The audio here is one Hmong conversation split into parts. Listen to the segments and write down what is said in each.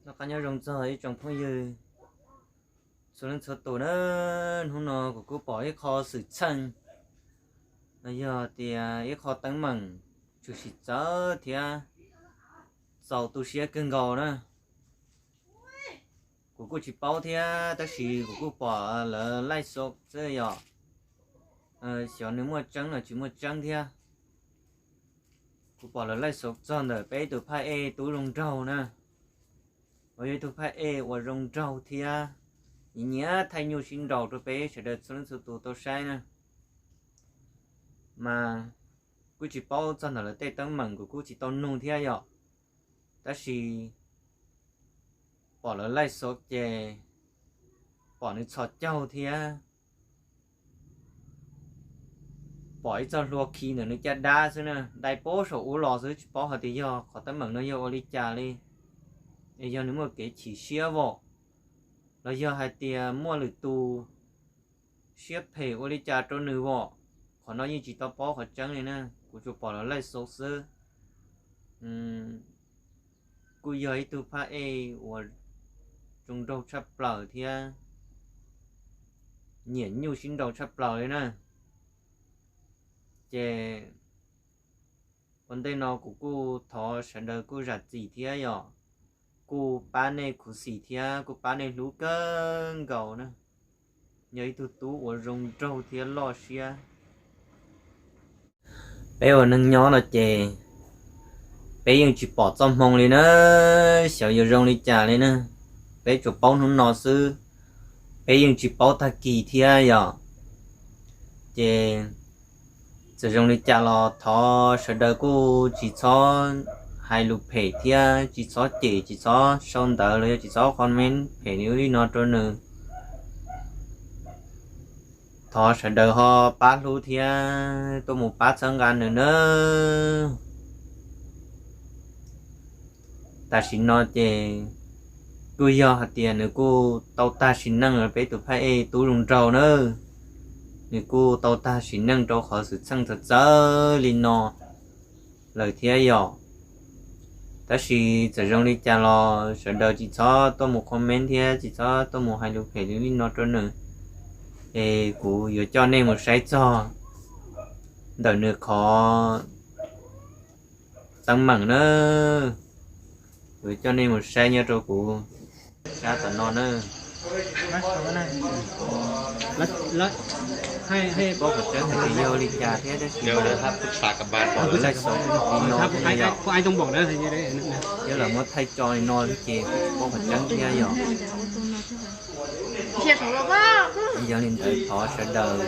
Noj qab nyob zoo txog ib tsoom phooj ywg txhua leej txhua tus na. Hnub no kuv kuj pom ib qho xwm txheej, no yog tias ib qho teeb meem tshwm sim txawv thiab txaus tu siab kawg nkaus na. Kuv kuj tsis paub thiab, tab sis kuv kuj pom lawv laij xov xwb yom. Xyov nws muaj tseeb los tsis muaj tseeb thiab. Kuv pom lawv laij xov txog ntawm peb ib tug phaj ej tub zoo nraug na, uas yog ib tug phaj ej uas zoo nraug thiab nyiam nyiam thaij nyuj sib nraus rau peb sawv daws txhua leej txhua tus tau saib na. Mas kuj tsis paub txog ntawm lawv tej teeb meem, kuv kuj tsis tau nug thiab yom. Tab sis pom lawv laij xov ces pom nws txhos caug thiab pom ib txoj hlua khi ntawm nws caj dab xwb na, dai pab saum ub los xwb, tsis paub hais tias yog qhov teeb meem no yog ua li cas li, es yog nws muaj kev chim siab vom, los yog hais tias muaj lwm tus siab phem ua li cas rau nws vom. Qhov no yeej tsis tau paub qhov tseeb li na, kuv tsuas pom lawv laij xov xwb. Kuj yog ib tug phaj ej uas zoo nraug tshaj plaws thiab nyiam nyuj sib nraus tshaj plaws li na. Ces ua ntej no kuv kuj thov sawv daws kuj zam txim thiab yom, kuj pab nej khuv xim thiab kuj pab nej hlub kawg nkaus na. Yog ib tug tub uas zoo nraug thiab loj siab. Peb ua neeg nyob no ces peb yeej tsis pom txoj hmoo li na, xyov yuav zoo li cas li na. Peb tsuas paub hnub no xwb, peb yeej tsis paub tag kis thiab yom. Ces txawm zoo li cas los thov sawv daws kuj tsis txhob hais lus phem thiab tsis txhob cem, tsis txhob sau ntawv los yog tsis txhob comment phem li no rau nws. Thov sawv daws ho pab hlub thiab tuaj mus pab txhawb nqa nws nawb. Tam sim no ces kuj yog hais tias nws kuj tau tag sim neej lawm, peb tus phaj ej tub zoo nraug na, nws kuj tau tag sim neej rau qhov xwm txheej txawv txawv li no lawm thiab yom. Tab sis txawm zoo li cas los sawv daws tsis txhob tuaj mus comment thiab tsis txhob tuaj mus hais lus phem li no rau nws, es kuv yuav coj nej mus saib txog ntawm nws qhov teeb meem na. Kuv coj nej mus saib nyob rau kuv sab tom no na. Paub qhov tseeb hais tias yog li cas thiab tab sis mas lawv laij xov li no thiab yom, thiab lawv muab thaij tso li no ces kuj tsis paub qhov tseeb thiab yom. Yog li ntawd thov sawv daws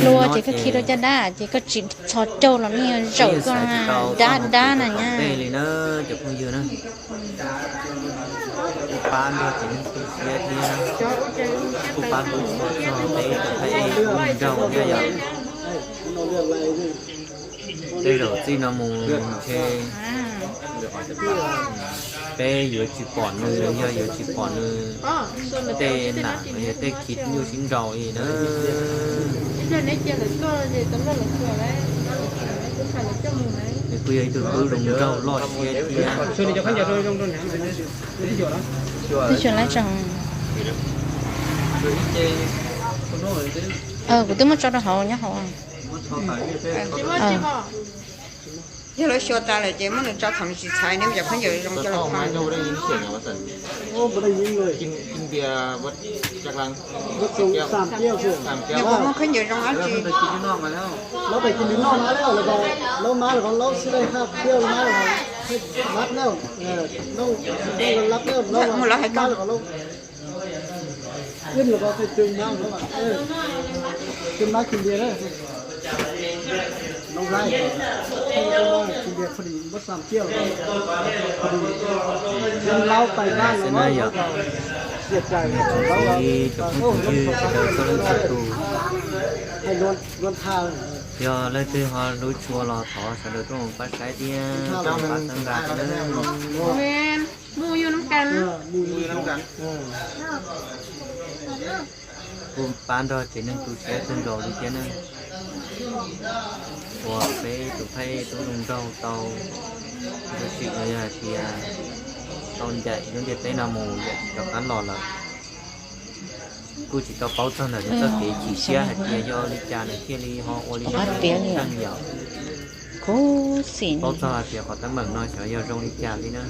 hlua ces koj khi rau caj dab ces koj tsis txhos caug los nej zaum koj dab dab na nyab. Tej li na cov phooj ywg na, kuj pab nrog txiv neej tu siab thiab kuj pab hlub tshua txog peb tus phaj ej tub zoo nraug thiab yom. Tej zaum txij no mus ntshe peb yuav tsis pom nws, yog yuav tsis pom nws tej nam los yog tej khi nyuj sib nraus li na. Nws kuj yog ib tug tub zoo nraug loj siab thiab. Twb xyuas lawm tso. Kuv twb muab tso rau hauv nyob hauv. Yog lawv xyuas tas lawm ces muab nws tso thaum nws tsis txhais, neb cov khaub ncaws zoo coj los pha. Nws puas muaj khaub ncaws zoo dab tsi? Muaj lawv hais koj. Xwb na yom, niam txiv cov phooj cov ywg sawv daws txhua leej txhua tus, yog leej twg ho hlub tshua los thov sawv daws tuaj mus pab saib thiab pab txhawb nqa thiab nawb. Kuj pab nrog tsev neeg tu siab kawg nkaus li thiab nawb. uas peb tus thaij tub zoo nraug tau ntsuj sim los yog hais tias tau ncaim lub ntiaj teb no mus yam tsis rov qab los lawm. Kuj tsis tau paub txog ntawm nws txoj kev chim siab hais tias yog ua li cas nws thiaj li ho ua li no, yog paub txog hais tias qhov teeb meem no xyov yog zoo li cas li na.